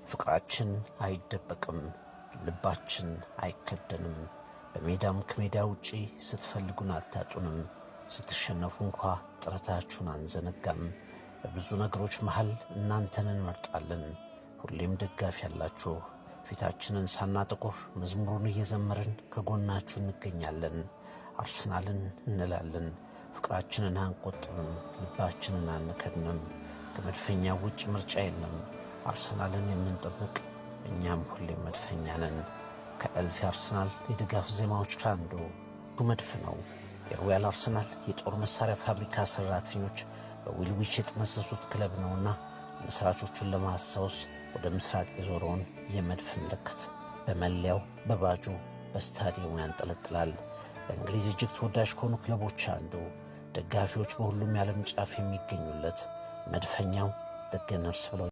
ፍቅራችን አይደበቅም፣ ልባችን አይከደንም። በሜዳም ከሜዳ ውጪ ስትፈልጉን አታጡንም። ስትሸነፉ እንኳ ጥረታችሁን አንዘነጋም። በብዙ ነገሮች መሃል እናንተን እንመርጣለን። ሁሌም ደጋፊ ያላችሁ ፊታችንን ሳናጠቁር መዝሙሩን እየዘመርን ከጎናችሁ እንገኛለን። አርሰናልን እንላለን። ፍቅራችንን አንቆጥብም፣ ልባችንን አንከድንም። ከመድፈኛ ውጭ ምርጫ የለም። አርሰናልን የምንጠብቅ እኛም ሁሌም መድፈኛ ነን። ከእልፍ የአርሰናል የድጋፍ ዜማዎች ከአንዱ መድፍ ነው። የሮያል አርሰናል የጦር መሳሪያ ፋብሪካ ሰራተኞች በዊልዊች የጠነሰሱት ክለብ ነውና መስራቾቹን ለማስታወስ ወደ ምስራቅ የዞረውን የመድፍ ምልክት በመለያው፣ በባጁ፣ በስታዲየሙ ያንጠለጥላል። በእንግሊዝ እጅግ ተወዳጅ ከሆኑ ክለቦች አንዱ፣ ደጋፊዎች በሁሉም የዓለም ጫፍ የሚገኙለት መድፈኛው The Gunners ብለው